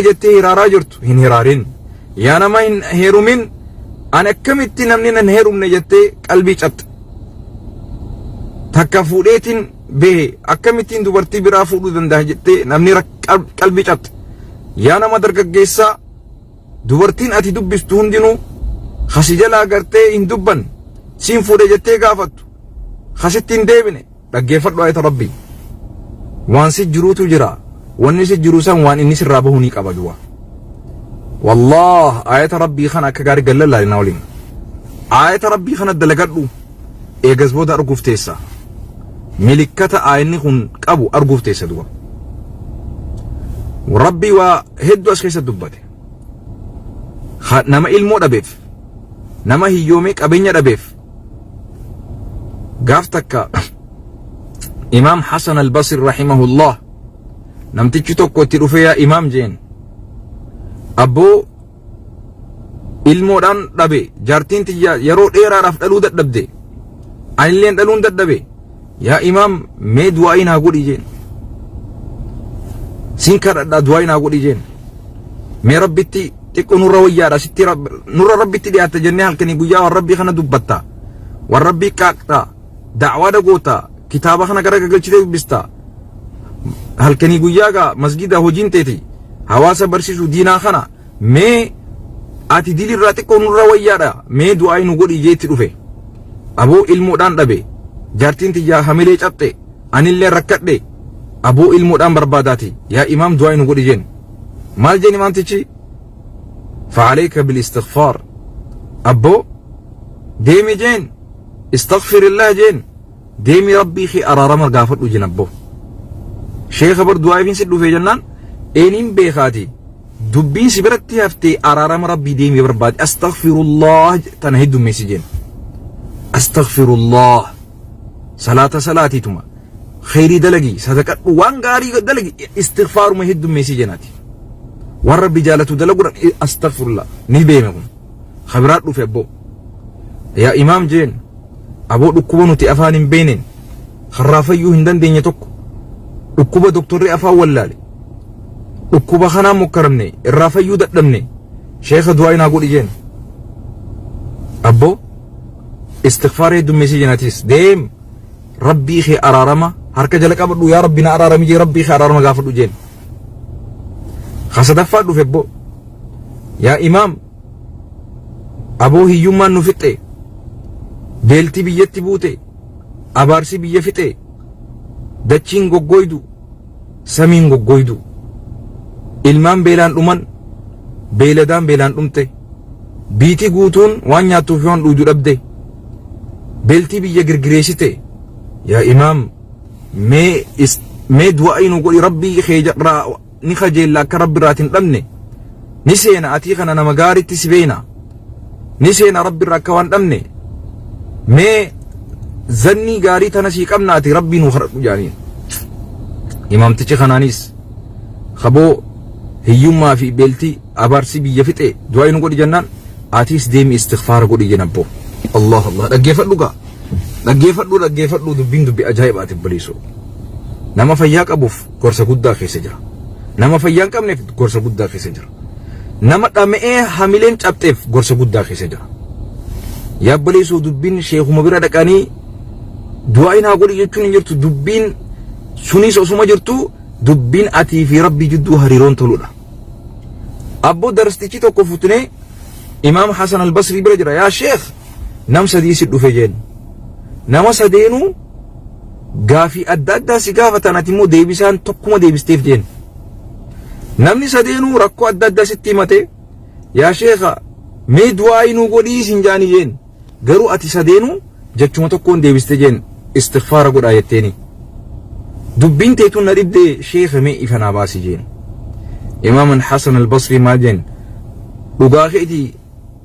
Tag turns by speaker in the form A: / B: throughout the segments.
A: Jettee hiraaraa jirtu hin hiraarin. Yaa nama hin heerumin, ani akkamitti namni nan heerumne jettee qalbii cabxe. Takka fuudheetiin bahe, akkamittiin dubartii biraa fuudhuu danda'a jettee namni qalbii cabxe. Yaa nama dargaggeessaa, dubartiin ati dubbistu hundinuu hasi jalaa gartee hin dubban siin fuudhe jettee gaafattu hasitti hin deebine, dhaggeeffadhu ayata Rabbii. Waan si jiruutu jira. Wanni si jiru san waan inni sirraa bahu ni qaba du'a. Wallaah, ayata Rabbii kana akka gaarii gallallaa na waliin. Ayata Rabbii kana dalagadhu, eegas booda arguuf teessa. Milikkata ayanni kun qabu arguuf teessa du'a. Rabbii waa hedduu as keessa dubbate. Nama ilmoo dhabeef, nama hiyyoomee qabeenya dhabeef, gaaf takka Imaam Hasan al-Basri rahimahullah namtichi tokko itti dhufee, "Yaa imaam," jeen, "abboo, ilmoodhaan dhabe, jaartiin tiyya yeroo dheeraadhaaf dhaluu dadhabde, anilleen dhaluun dadhabe, yaa imaam, mee du'aa'ii naa godhi," jeen, "siin kadhadhaa, du'aa'ii naa godhi," jeen. "Mee Rabbitti xiqqoo nurra wayyaadha, sitti nurra Rabbitti dhiyaatta jennee, halkanii guyyaa waan Rabbii kana dubbatta, waan Rabbii qaaqxa, da'waa dhagoota, kitaaba kana gara gagalchitee dubbista, halkanii guyyaa gaa masgida hojiin teeti hawaasa barsiisuu diinaa kana, mee ati dilirraa xiqqoo nurra wayyaadha, mee du'aa'ii nu godhi," jeetti dhufe. "Aboo, ilmoodhaan dhabe, jaartiin tiyyaa hamilee cabxe, anillee rakkadhe, aboo, ilmoodhaan barbaadaati, yaa imaam, du'aa'ii nu godhi," jeen. Maal jeen imaamtichi? "فعليك بالاستغفار. Abboo, deemi," jeen, "استغفر الله," jeen, "deemi, Rabbii kee araarama gaafadhu," jeen. "Abboo sheekha, bar du'aa'iin si dhufe jennaan eeniin beekaati, dubbiin si biratti haftee, araarama Rabbii deemee barbaade, أستغفر الله tana heddummeessi," jeen. "أستغفر الله, salaata salaatiituma, kheyrii dalagi, sadaqadhu, waan gaarii dalagi, istighfaaruma heddummeessi," jenaati. Waan Rabbi jaalatu dalaguudhaan أستغفر الله. Ni beeme. Kun kabiraa dhufe. "Abboo, yaa imaam," jeen, "aboo, dhukkuba nuti afaan hin beenen karraa fayyuu hin dandeenye tokko, dhukkuba doktorri afaan wallaale, dhukkuba kanaan mokkaramne, irraa fayyuu dadhabne, sheeka, du'aa naa godhi," jeen. "Abboo, istighfaara heddummeessii," jenaatis. "Deem, Rabbii kee araarama harka jala qabadhu, yaa Rabbi, na araarami jee, Rabbii kee araarama gaafadhu," jeen. Kasadaffaa dhufe. "Abboo, yaa imaam, aboo, hiyyummaan nu fixe, beeltii biyyatti buute, abaarsi biyya fixe, dachiin goggoydu, samiin goggoydu, ilmaan beelaan dhuman, beeyladaan beelaan dhumte, biitii guutuun waan nyaattuuf waan dhuudu dhabde, beeltii biyya girgireessite, yaa imaam, mee du'aa nu godhi, Rabbii kee irraa ni kajeella, akka Rabbi irraatiin dhabne ni seena, atii kana nama gaaritti si beeyna, ni seena Rabbi irraa akka waan dhabne, mee zannii gaarii tana sii qabna, ati Rabbii nuu kadhadhu," jaaniin. Imaamtichi kanaanis, "Kaboo, hiyyummaa fi beeltii abaarsi biyya fixe, du'aa nu godhi," jennaan, "Atiis deemi, istighfaara godhi," jenna. Abboo, Allah Allah, dhaggeeffadhu gaa, dhaggeeffadhu, dhaggeeffadhu. Dubbiin dubbii ajaa'ibaati, obboleessoo. Nama fayyaa qabuuf gorsa guddaa keessa jira, nama fayyaa hin qabneef gorsa guddaa keessa jira, nama dhama'ee hamileen cabxeef gorsa guddaa keessa jira. Yaa obboleessoo, dubbiin sheekuma bira dhaqanii du'aa naa godhi jechuun hin jirtu. Dubbiin sunis osuma jirtu, dubbiin atii fi Rabbii jidduu hariiroon toludha. Abboo, darstichi tokko futnee Imaam Hasan al-Basrii bira jira. "Yaa sheekh, nam sadii si dhufe," jeen. "Nama sadeenuu gaafii adda addaa si gaafatan, ati immoo deebisaan tokkuma deebisteef," jeen. "Namni sadeenuu rakkoo adda addaa sitti himate, yaa sheekha, mee du'aa nuu godhii sin jaani," jeen. "Garuu ati sadeenuu jechuma tokkoon deebiste," jeen. "Istighfaara godhaa jetteeni. Dubbiin teetuun na dhibdee, sheekha, mee ifa naa baasi," jeen. Imaaman Hasan al-Basrii maal jeen? "Dhugaa keetii,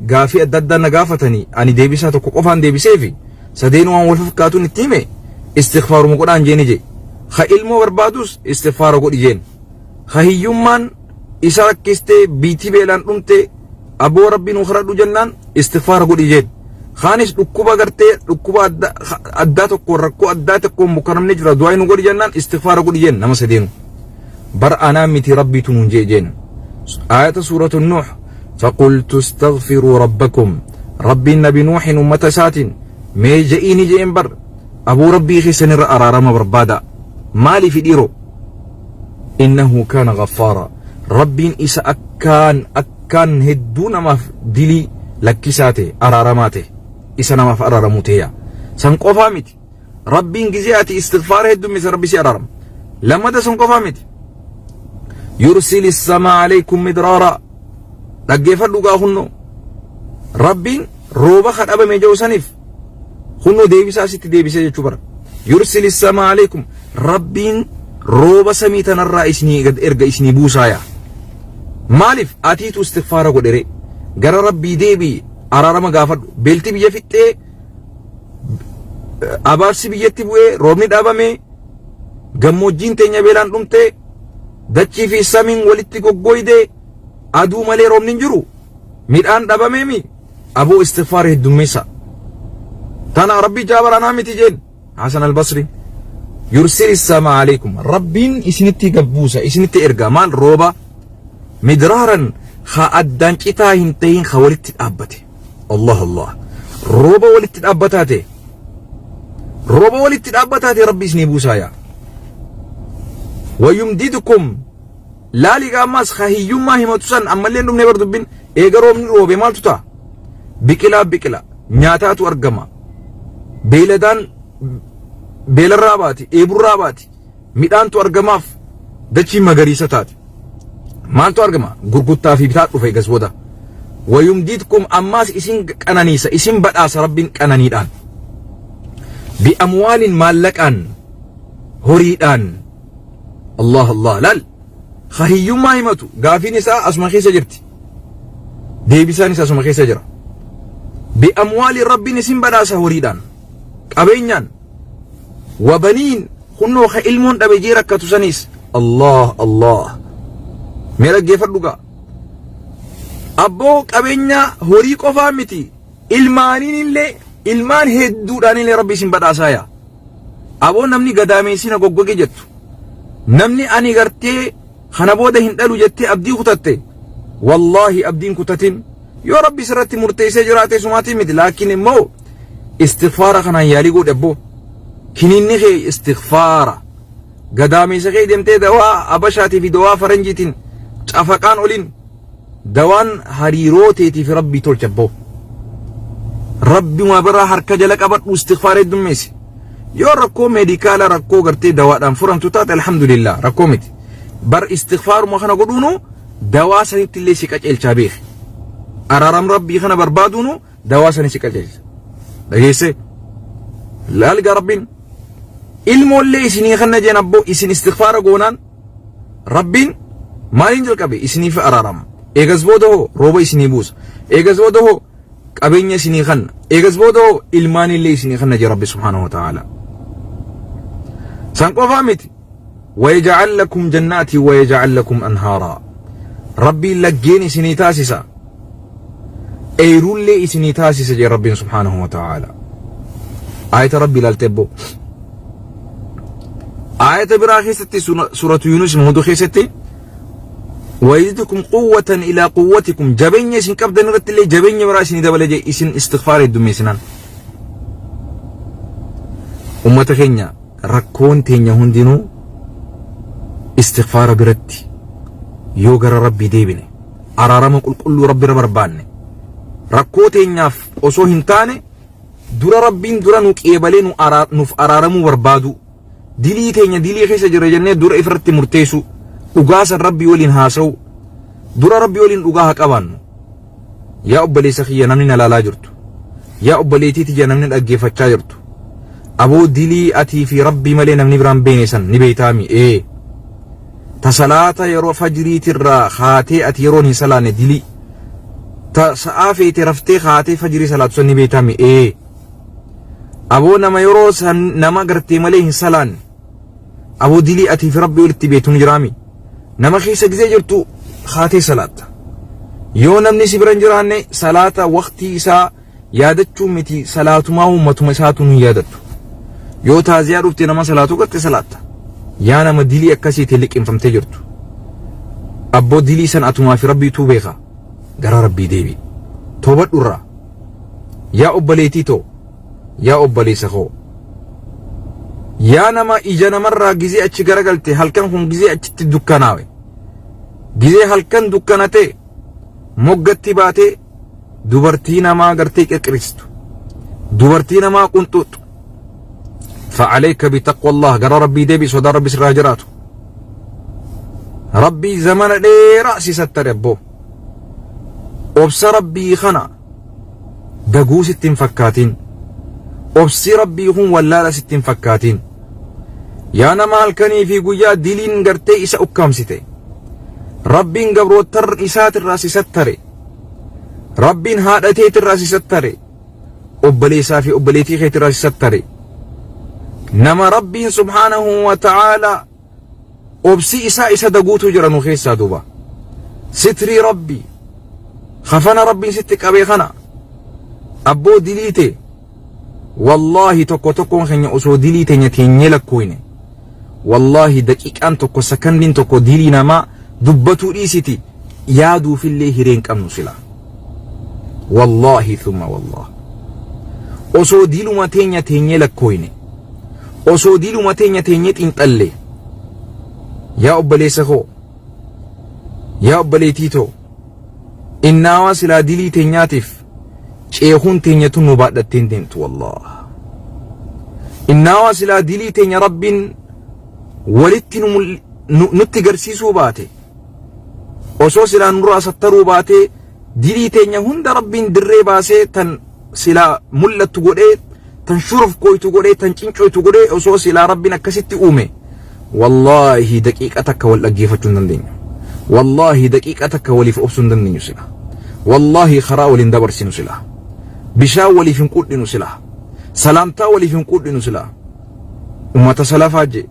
A: gaafii adda addaa na gaafatanii, ani deebisaa tokko qofaan deebiseefi, sadeenuu waan wal fakkaatuun itti hime, istighfaaruma godhaan jeeni je. Ha ilmoo barbaadus istighfaara godhi jeen. Ha hiyyummaan isa rakkistee, biitii beelaan dhumte, aboo, Rabbi nuu kadhadhu jennaan, istighfaara godhi jeen. Kaanis dhukkuba gartee dhukkuba addaa tokkoon, rakkoo addaa tokkoon mukkanamne jira, du'aa nu godhi jennaan, istighfaara godhi jeen. Nama sadeenu. Bar anaa miti, Rabbiitu nuun jee," jeen. Aayata suuratu Nuuh faqultu istaghfiruu rabbakum Rabbiin nabi Nuuhin ummata isaatiin mee je'iini je'een bar aboo Rabbii keessan irra araarama barbaada maaliif dhiiroo innahu kaana ghaffaara Rabbiin isa akkaan akkaan hedduu namaaf dilii lakkisaa ta'e araaramaa ta'e isa namaaf araaramuu ta'e san qofaa miti Rabbiin gizee ati istighfaara heddummeessa Rabbi si araarama. Lammata sun qofaa miti. Yursili samaa alaykum midraara. Dhaggeeffadhu gaa hunnoo. Rabbiin rooba ka dhabame jedhu saniif hunnoo deebisaa sitti deebisee jechuu bara. Yursili samaa alaykum. Rabbiin rooba samii tanarraa isinii gad erga isinii buusaaya. Maaliif atiitu istighfaara godhere gara Rabbii deebii araarama gaafadhu. Beelti biyya fixxee abaarsi biyyatti bu'ee roobni dhaabame gammoojjiin teenya beelaan dhumte dachii fi samiin walitti goggoyde aduu malee roobni hin jiru midhaan dhabameemi aboo istighfaara heddummeessa tana rabbii jaabara anaa miti jeen Hasan al-Basri yursili sama alaikum rabbiin isinitti gabbuusa isinitti erga maal rooba midraaran ha addaan citaa hin tahin ha walitti dhaabbate Allah Allah. Rooba walitti dhaabbataa ta'e. Rooba walitti dhaabbataa ta'e Rabbi isinii buusaa yaa. Wayumdidukum laali ammas ka hiyyummaa himatu san ammallee hin dhumne bar dubbin eega roobni roobe maaltu ta'a? Biqilaa biqila nyaataatu argama. Beeyladaan beelarraa baati dheeburraa baati. Midhaantu argamaaf dachiin magariisa taate. Maaltu argama? Gurgurtaa fi bitaa dhufe egas booda. Wayumdidkum ammaas isin qananiisa, isin badhaasa Rabbiin qananiidhaan. Bi amwaalin maallaqaan, horiidhaan. Allah Allah laal. Ka hiyyummaa himatu gaafiin isaa asuma keessa jirti. Deebisaan isaa asuma keessa jira. Bi amwaalin Rabbiin isin badhaasa horiidhaan, qabeenyaan. Wabaniin kunnoo ka ilmoon dhabe jee rakkatu saniis Allah Allah mee dhaggeeffadhu gaa abboo qabeenya horii qofaa miti ilmaaniin illee ilmaan hedduudhaan illee rabbi isin badhaasaa yaa aboo namni gadaameessina goggoge jettu namni ani gartee Kana booda hin dhalu jettee abdii kutatte? Wallaahi abdiin kutatin. Yoo Rabbi sirratti murteessee jiraate sumaatii miti. Laakiin immoo istighfaara kanaan yaalii godhi abboo. Kiniinni kee istighfaara. Gadaameessa kee deemtee dawaa abashaatii fi dawaa faranjiitiin cafaqaan oliin dawaan hariiroo teetii fi Rabbii tolcha abboo. Rabbuma biraa harka jala qabadhu istighfaara heddummeessi. Yoo rakkoo meedikaala rakkoo gartee dawaadhaan furamtu taate alhamdulillah rakkoo miti. Bar istighfaaruma kana godhuunu dawaa sanitti illee si qaceelchaa beeki. Araaram rabbii kana barbaaduunu dawaa sani si qaceelcha. Dhageessee? Laal gaa rabbiin ilmoollee isinii kanna jeen abboo isin istighfaara goonaan rabbiin maaliin jalqabe isiniif araarama. Eegas booda hoo rooba isinii buusa. Eegas booda hoo qabeenya isinii kanna. Eegas booda hoo ilmaan illee isinii kanna jee rabbi subhaanahu wa ta'ala. San qofaa miti. Wayaja'al lakum jannaati wayaja'al lakum anhaaraa. Rabbiin laggeen isinii taasisa. Eerullee isinii taasisa jee rabbiin subhaanahu wa ta'ala. Aayata rabbi ilaalte abboo. Aayata biraa keessatti suuratu Yunus Muhudu keessatti wayidukum quwwatan ilaa quwwatikum jabeenya isin qabdan irratti illee jabeenya biraa isinii dabala jee isin istighfaara heddummeessinaan. Ummata keenya Rakkoon teenya hundinuu istighfaara biratti yoo gara Rabbii deebine, araarama qulqulluu Rabbirra barbaanne, rakkoo teenyaaf osoo hin taane dura Rabbiin dura nu qeebalee nu nuuf araaramuu barbaaduu, dilii teenya dilii keessa jirra jennee dura ifirratti murteessuu, dhugaa san Rabbii waliin haasa'uu, dura Rabbii waliin dhugaa haa qabaannu. Yaa obboleessa kiyya namni na laalaa jirtu. Yaa obboleettii tiyya namni dhaggeeffachaa jirtu. Aboo dilii atii fi rabbii malee namni biraan beene san ni beeytaami ee. Ta salaata yeroo fajriitirraa kaatee ati yeroon hin salaanne dilii. Ta sa'aa feete raftee kaatee fajrii salaatu san ni beeytaami ee. Aboo nama yeroo san nama gartee malee hin salaanne. Aboo dilii atii fi rabbii walitti beektu ni jiraami. Nama keessa gizee jirtu kaatee salaatta. Yoo namni si bira hin jiraanne salaata waqtii isaa yaadachuu miti salaatumaa uummatuma isaatu hin yaadattu. Yoo taaziyaa dhufte nama salaatu garte salaatta. Yaa nama dilii akkasiitiin liqimfamtee jirtu. Abboo dilii san atumaa fi Rabbiituu beeka. Gara Rabbii deebi. Toobadhu irraa. Yaa obboleettii too. Yaa obboleessa koo. Yaa nama ija namarraa gizee achi garagalte halkan kun gizee achitti dukkanaawe. Gizee halkan dukkanatee moggatti baatee dubartii namaa gartee qirqiristu. Dubartii namaa qunxuuxxu. Fa'aleeka bitaqwallah gara Rabbii deebi sodaa Rabbi sirraa jiraatu. Rabbii zamana dheeraa si sattare abboo. Obsa Rabbii kana daguu sitti hin fakkaatin. Obsi Rabbii kun wallaala sitti hin fakkaatin. Yaa nama halkanii fi guyyaa diliin gartee isa ukkaamsite. Rabbiin gabroottan isaatirraa si sattare. Rabbiin haadha teetirraa si sattare. Obboleessaa fi obboleettii keetirraa si sattare. Nama Rabbiin subhaanahu wa ta'aalaa obsi isaa isa daguutu jira nu keessaa duuba. Sitrii Rabbii kafana Rabbiin sitti qabee kana abboo dilii tee wallaahi tokko tokkoon keenya osoo dilii teenya teenyee lakkooyne wallaahi daqiiqaan tokko sakandiin tokko dilii namaa dubbatuu dhiisiti yaaduufillee hiree hin qabnu silaa. Wallaahi thumma wallaah. Osoo diluma teenya teenyee lakkooyne osoo diluma teenya teenyee xiinxalle yaa obboleessa koo yaa obboleettii too innaawaa silaa dilii teenyaatiif ceekuun teenya tun nu baadhattee hin deemtu wallaah. Innaawaa silaa dilii teenya Rabbiin walitti nutti garsiisuu baate osoo silaa nurraa sattaruu baatee dilii teenya hunda Rabbiin dirree baasee tan silaa mul'attu godhee tan shurufkooytu godhee tan cincoytu godhee osoo silaa Rabbiin akkasitti uume wallaahi daqiiqa takka wal dhaggeeffachuu hin dandeenyu. Wallaahi daqiiqa takka waliif obsuu hin dandeenyu silaa. Wallaahi karaa waliin dabarsinu silaa. Bishaan waliif hin qudhinu silaa. Salaamtaa waliif hin qudhinu silaa. Ummata salafaa jee.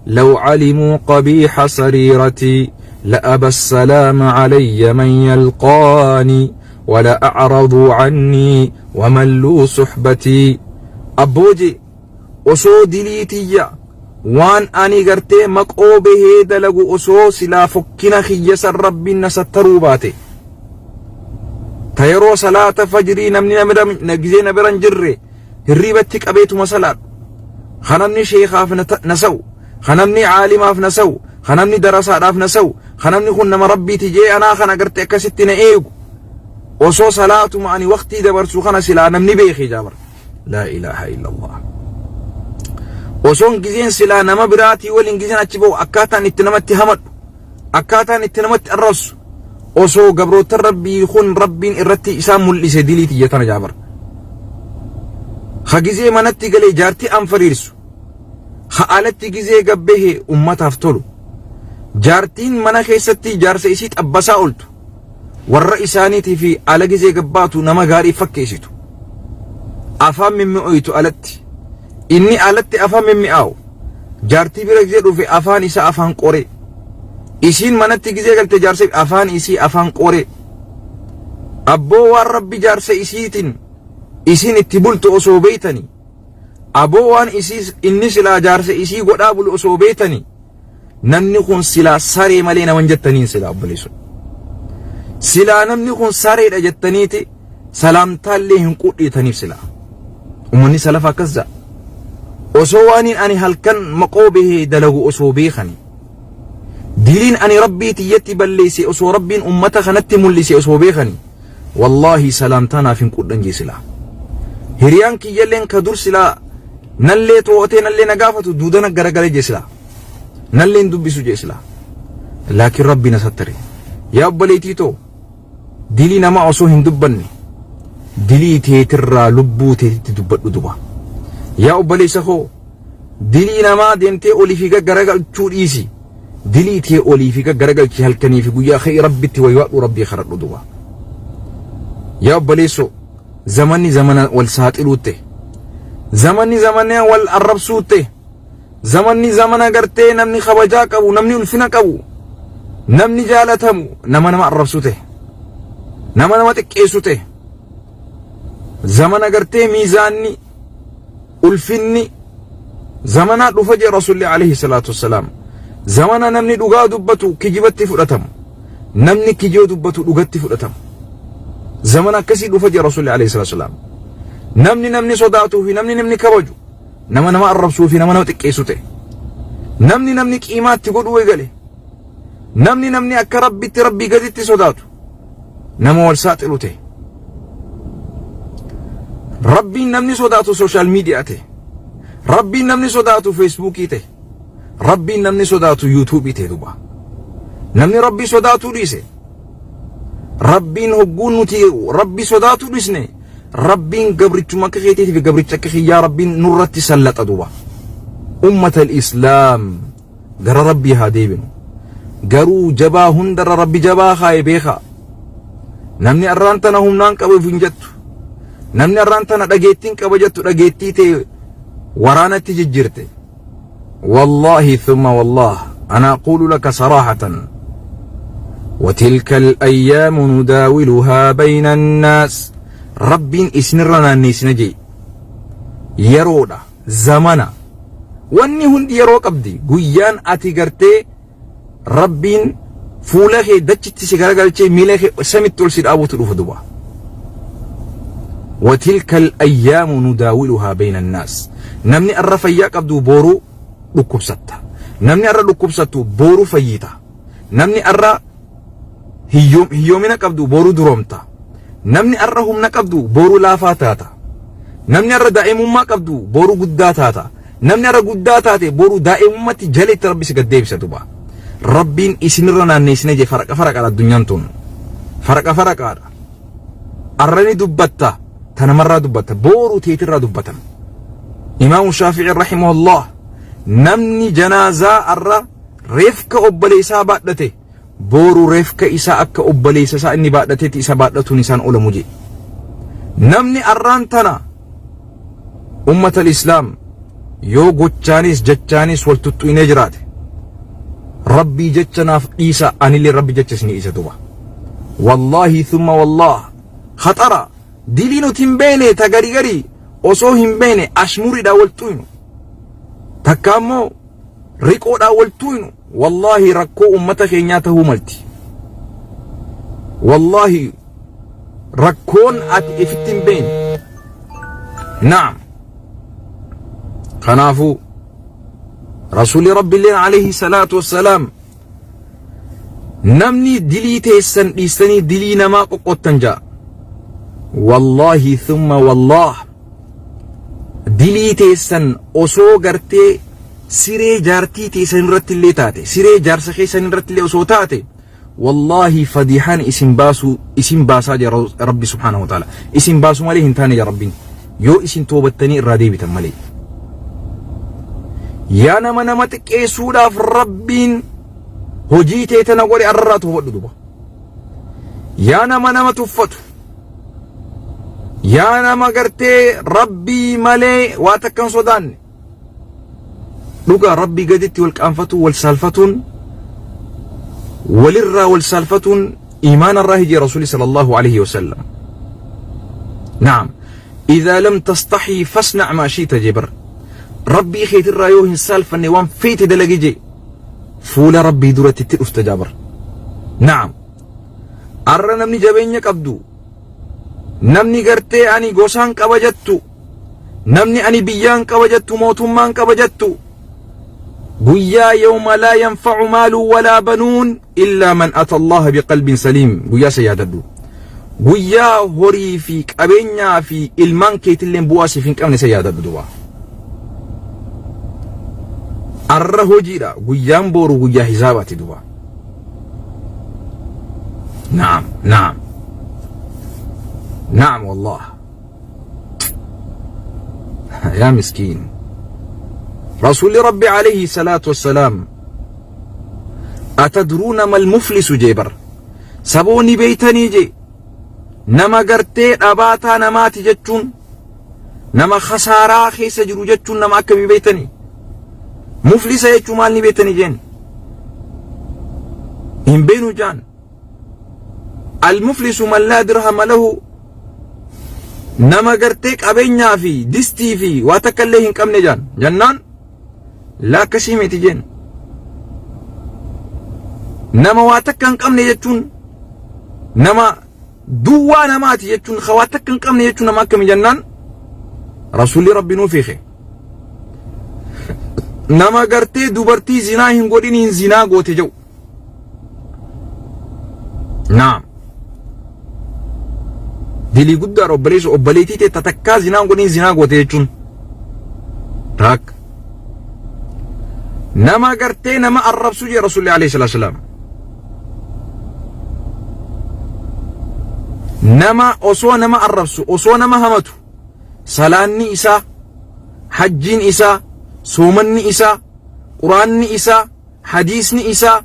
A: لو علموا قبيح سريرتي لأبى السلام علي من يلقاني ولا أعرضوا عني وملوا صحبتي أبوجي osoo dilii tiyya waan ani gartee maqoo bahee dalagu osoo silaa fokkina kiyya san Rabbiin na sattaruu baate ta yeroo salaata fajrii namni na bira na gizee na bira hin jirre hirriibatti qabeetuma salaadhu ka namni sheekaaf na sa'u ka namni caalimaaf na sa'u ka namni darasaadhaaf na sa'u ka namni kun nama Rabbiiti jee anaa kana garte akkasitti na eegu osoo salaatuma ani waqtii dabarsu kana silaa namni beeke jaabar laa ilaaha illallah osoon gizeen silaa nama biraatii waliin gizeen achi ba'u akkaataan itti namatti hamadhu akkaataan itti namatti arrabsu osoo gabroottan Rabbii kun Rabbiin irratti isaan mul'ise dilii tiyya tana jaabar. Ha gizee manatti galee jaartii an fariirsu ha alatti gizee gabbehe ummataaf tolu jaartiin mana keessatti jaarsa isii xabbasaa oltu warra isaaniitii fi ala gizee gabbaatu nama gaarii fakkeessitu afaan mimmi'ooytu alatti inni alatti afaan mimmi'aawu Jaartii bira gizee dhufe afaan isaa afaan qoree. Isiin manatti gizee galte jaarsa afaan isii afaan qoree. Abboo waan rabbi jaarsa isiitiin isiin itti bultu osoo beeytanii. Aboo waan isii inni silaa jaarsa isii godhaa bulu osoo beeytanii. Namni kun silaa saree malee naman jettaniin silaa obboleessu. Silaa namni kun sareedha jettaniiti salaamtaallee hin qudhiitaniif silaa. Ummanni salafa akkas ja'a. Osoo waaniin ani halkan maqoo bahee dalagu osoo beekani. Diliin ani rabbii tiyyatti balleesse osoo rabbiin ummata kanatti mul'ise osoo beekani. Wallaahi salaamtaa naaf hin qudhan jee silaa. Hiriyaan kiyyalleen ka dur silaa nallee too'atee nallee na gaafatu duudana garagale jee silaa. Nallee hin dubbisu jee silaa. Laakiin rabbi na sattare. Yaa obboleettii too dilii namaa osoo hin dubbanne dilii teetirraa lubbuu teetitti dubbadhu duba. Yaa obboleessa koo dilii namaa deemtee olii fi gaggaragalchuu dhiisi. Dilii tee olii fi gaggaragalchi halkanii fi guyyaa ka'ii rabbitti waywaadhu rabbii kadhadhu duba. Yaa obboleessoo zamanni zamana wal saaxiluutte. Zamanni zamana wal arrabsuutte. Zamanni zamana gartee namni kabajaa qabu, namni ulfina qabu, namni jaalatamu nama nama arrabsu ta'e. Nama nama xiqqeessu ta'e. Zamana gartee miizaanni, ulfinni zamanaa dhufa jee Rasuulli alayhi salaatu wassalaam. Zamana namni dhugaa dubbatu kijibatti fudhatamu. Namni kijoo dubbatu dhugatti fudhatama. Zamana akkasii dhufa jira Rasuulli alayhi salaatu wasalaam. Namni namni sodaatuu fi namni namni kabaju nama nama arrabsuu fi nama nama xiqqeessu ta'e. Namni namni qiimaatti godhuu eegale. Namni namni akka rabbitti rabbii gaditti sodaatu nama wal saaxilu ta'e. Rabbiin namni sodaatu sooshaal miidiyaa ta'e. Rabbiin namni sodaatu feesbuukii ta'e. Rabbiin namni sodaatu yuutuubii ta'e duba. Namni rabbii sodaatuu dhiise. Rabbiin hogguu nuti rabbii sodaatuu dhiisne rabbiin gabrichuma akka keetiitii fi gabricha akka kiyyaa rabbiin nurratti sallaxa duba. Ummata islaam gara rabbii haa deebinu. Garuu jabaa hundarra rabbi jabaa kaaye beekaa. Namni arraan tana humnaan qaba hin jettu. Namni arraan tana dhageettiin qaba jettu dhageettii ta'e waraanatti jijjiirte. Wallaahi thumma wallaah ana aquulu laka saraahatan. وتلك الأيام نداولها بين الناس ربين إسنرنا naanneessina jee yeroodha zamana wanni hundi yeroo qabdi guyyaan ati gartee Rabbiin fuula kee dachitti si garagalchee miila kee samitti ol si dhaabutu dhufa duba. Watilka al-ayyaamu nudaawiluhaa bayna annaas. Namni arra fayyaa qabdu booruu dhukkubsatta. Namni arra dhukkubsattu booruu fayyita. Namni arra hiyyoomina qabdu booruu duroomta. Namni arra humna qabdu booruu laafaa taata. Namni arra daa'imummaa qabdu booruu guddaa taata. Namni har'a guddaa taate boru daa'imummatti jaleetti rabbi si gad deebisa duba. Rabbiin isinirra naanneessine jee faraqa faraqaadha addunyaan tun. Faraqa faraqaadha. Arra ni dubbatta ta namarraa dubbatta booru teetirraa dubbatan. Imaamu Shaafi'i rahimahullah namni janaazaa arra reefka obboleessaa baadhate Booru reefka isaa akka obboleessa isaa inni baadhatetti isa baadhatuun isaan olamu jedhe. Namni arraan tana ummata islaam yoo gochaanis jechaanis wal tuttu'inee jiraate rabbii jecha naaf dhiisa anillee rabbi jecha isinii dhiisa duba. Wallaahi thumma wallaah khaxara dilii nuti hin beene ta gari gari osoo hin beene ashmuriidhaan wal xuynu takka ammoo riqoodhaan wal tuuynu wallaahi rakkoo ummata keenyaa tahuu malti. Wallaahi rakkoon ati ifitti hin beekne. Naam. Kanaafuu Rasuulli Rabbiilleen alayhi salaatu wassalaam namni dilii teessan dhiistanii dilii namaa qoqqottan ja'a. Wallaahi thumma wallaah dilii teessan osoo gartee siree jaartii teessan irratti illee taate siree jaarsa keessan irratti illee osoo taate wallaahi fadihaan isin baasuu isin baasaa jira rabbi subhaanahu wa ta'ala isin baasu malee hin taane jira rabbiin yoo isin toobattanii irraa deebitan malee yaa nama nama xiqqeessuudhaaf rabbiin hojii tee tana godhe arrarraa toobadhu duba yaa nama nama tuffatu Yaa nama gartee rabbii malee waa takka hin sodaanne. Dhugaa rabbii gaditti wal qaanfatuu wal saalfatuun walirraa wal saalfatuun iimaana irraa hijii rasuuli sallallahu alaihi wasallam. Naam. Idhaa lam tastaxii fasnac maa shiita jee bar. Rabbii keetirraa yoo hin saalfanne waan feete dalagi jee. Fuula rabbii duratti itti dhufta jaa bar. Naam. Arra namni jabeenya qabdu, namni gartee ani gosaan qaba jettu, namni ani biyyaan qaba jettu, mootummaan qaba jettu, guyyaa yawma laa yanfa'u maalu walaa banuun illaa man ata Allaha biqalbin saliim guyyaa san yaadadhu. Guyyaa horii fi qabeenyaa fi ilmaan keetilleen bu'aa siif hin qabne san yaadadhu duba. Arra hojiidha guyyaan booru guyyaa hisaabaati duba. Naam, naam. Naam wallah. Yaa miskiin. Rasuulli Rabbi alayhi salaatu wassalaam atadruuna mal muflisu jee bar. Saboonni beeytanii jee nama gartee dhabaataa namaati jechuun nama khasaaraa keessa jiru jechuun nama akkamii beektanii? Muflisa jechuun maal ni beektanii jeen? Hin beenu jaan. Al-muflisu man laa dirhama lahu nama gartee qabeenyaa fi distii fi waa takka illee hin qabne jaan. Jannaan laa akkasii miti jeen. Nama waa takka hin qabne jechuun nama duwwaa namaati jechuun ka waa takka hin qabne jechuun nama akkami jennaan rasuulli rabbi nuuf hiike. Nama gartee dubartii zinaa hin godhiniin zinaa goote jedhu. Naam. Dilii guddaadha obboleessu obboleettii tee tatakkaa zinaa hin godhin zinaa goote jechuun. Raak. Nama gartee nama arrabsu jee Rasuulli alayhi salaatu salaam. Nama osoo nama arrabsu osoo nama hamatu salaanni isaa hajjiin isaa soomanni isaa quraanni isaa hadiisni isaa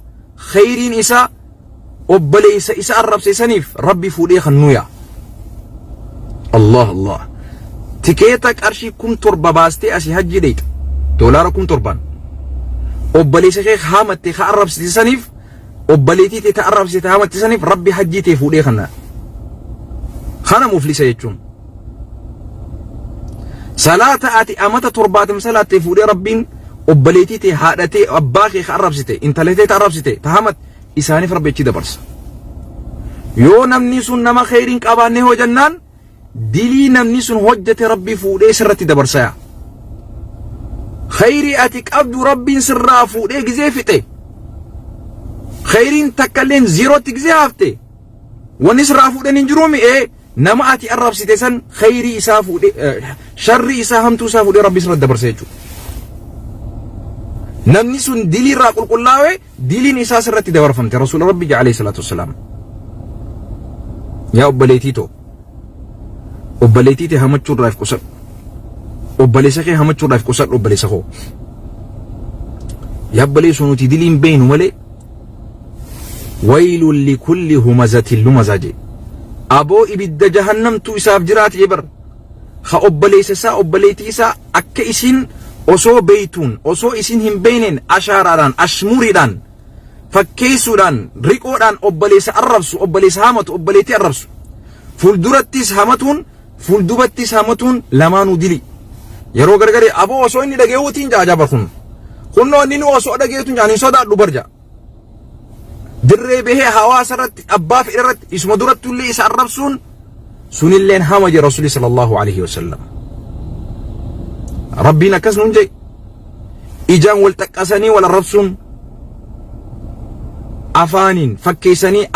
A: kheyriin isaa obboleessa isa arrabse saniif rabbi fuudhee kannuu yaa Allah Allah tikeeta qarshii 7000 baastee asii hajjii dheeyxa doolaara 7000n obboleessa kee haamatte ka arrabsite saniif obboleettii tee ta arrabsite haamatte saniif rabbi hajjii tee fuudhee kanna kana muflisa jechuun Salaata ati amata torbaatam salaatte fuudhee Rabbiin obboleettii tee haadha tee abbaa kee ka arrabsite intala tee ta arrabsite ta hamatte isaaniif Rabbi achi dabarsa. Yoo namni sun nama kheyriin qabaanne hoo jennaan dilii namni sun hojjete Rabbi fuudhee sirratti dabarsa yaa. Kheyrii ati qabdu Rabbiin sirraa fuudhee gizee fixe. Kheyriin takkalleen ziirootti gizee hafte. Wanni sirraa fuudhan hin jiruumi ee Nama ati arrabsite san khayrii isaa fuudhee sharrii isaa hamtuu isaa fuudhee rabbi sirra dabarsa jechuudha. Namni sun dilii irraa qulqullaa'e diliin isaa sirratti dabarfamte rasuula rabbi alayhi salaatu wassalaam. Yaa obboleetii too obboleetii tee hamachuu irraa if qusadhu. Obboleessa kee hamachuu irraa if qusadhu obboleessa koo. Yaa obboleessoo nuti diliin beeynu malee Waylun likulli humazatin lumazaa jee. Aboo ibidda jahannamtu isaaf jiraate jee bar. Ha obboleessa isaa obboleettii isaa akka isiin osoo beeytuun osoo isiin hin beeyneen ashaaraadhaan ashmuriidhaan fakkeessuudhaan riqoodhaan obboleessa arrabsu obboleessa hamatu obboleettii arrabsu fuuldurattis hamatuun fuuldubattis hamatuun lamaanuu dili. Yeroo gargaree aboo osoo inni dhageewuutiin jaa jaba kun. Kunnoo inni nu osoo dhageetuun jaan hin sodaadhu bar jaa. Dirree bahee hawaasa irratti abbaa fedhe irratti isuma duratti illee isa arrabsuun sunilleen hama jee Rasuulli sallallahu alaihi wasallam. Rabbiin akkas nuun jee ijaan wal xaqqasanii wal arrabsuun afaaniin fakkeessanii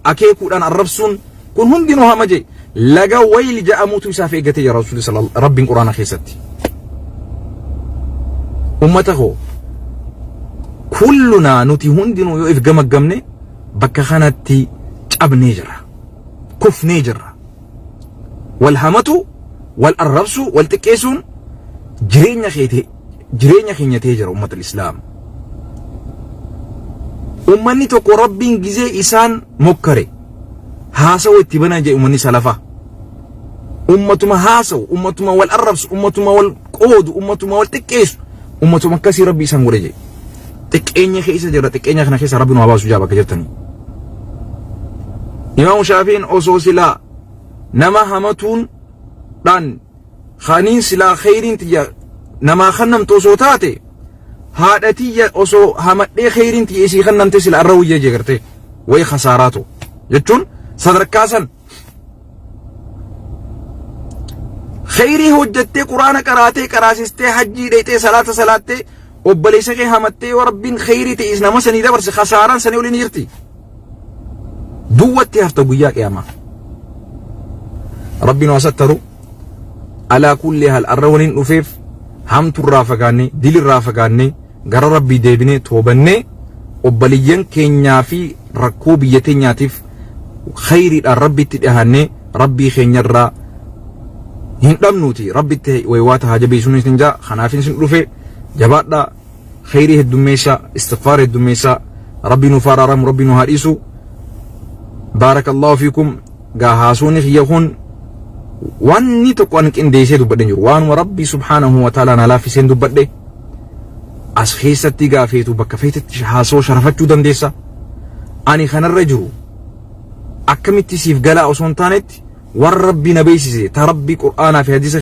A: akeekuudhaan arrabsuun Kun hundinuu hama jee laga wayl ja'amutu isaaf eeggate jira Rasuulli sallallahu Rabbiin Quraana keessatti. Ummata koo kullunaa nuti hundinuu yoo if gamaggamne bakka kanatti cabnee jira. Kufnee jirra. Wal hamatu, wal arrabsu, wal xiqqeessuun jireenya keete jireenya keenya ta'ee jira ummata islaam. Ummanni tokko Rabbiin gizee isaan mokkare haasawa itti banaa jedhe ummanni salafaa. Ummatuma haasawu, ummatuma wal arrabsu, ummatuma wal qoodu, ummatuma wal xiqqeessu, ummatuma akkasii Rabbi isaan godhe jedhe. Xiqqeenya keessa jira, xiqqeenya kana keessa Rabbi nu haa baasu jaa bakka jirtanii. Imaamu Shaafiin osoo silaa nama hamatuun dhaan kaniin silaa kheyriin tiyya namaa kannamtu osoo taate haadha tiyya osoo hamadhee kheyriin tiyya isii kannamte sila arra wayya jee gartee way khasaaraatu jechuun sadarkaa san kheyrii hojjattee quraana qaraatee qaraasistee hajjii dheyxee salaata salaattee obboleessa kee hamattee yoo rabbiin kheyrii ta'e nama sanii dabarse khasaaraan sanii olii ni jirti. Duwwatti hafta guyyaa qiyaamaa. Rabbiin waa sattaru alaa kulli hal arra waliin dhufeef hamturraa fagaannee dilirraa fagaannee gara rabbii deebinee toobannee obboliyyan keenyaa fi rakkoo biyya teenyaatiif khayriidhaan rabbitti dhihaannee rabbii keenyarraa hin dhabnuuti rabbitti waywaata haa jabeessuun isin jaa kanaafin isin dhufe jabaadhaa khayrii heddummeessaa istighfaar heddummeessaa rabbi nuuf araaramu rabbi nu haa dhiisu baarakallahu fiikum gaa haasuuni kiyya kun wanni tokko an qindeessee dubbadhe hin jiru waanuma rabbi subhaanahu wa ta'ala na laaffiseen dubbadhe as keessatti gaa feetu bakka feetetti haasoo sharafachuu dandeessa ani kanarra jiru akkamitti siif galaa osoo hin taanetti warra rabbi na beeksise ta rabbi qur'aanaa fi hadiisa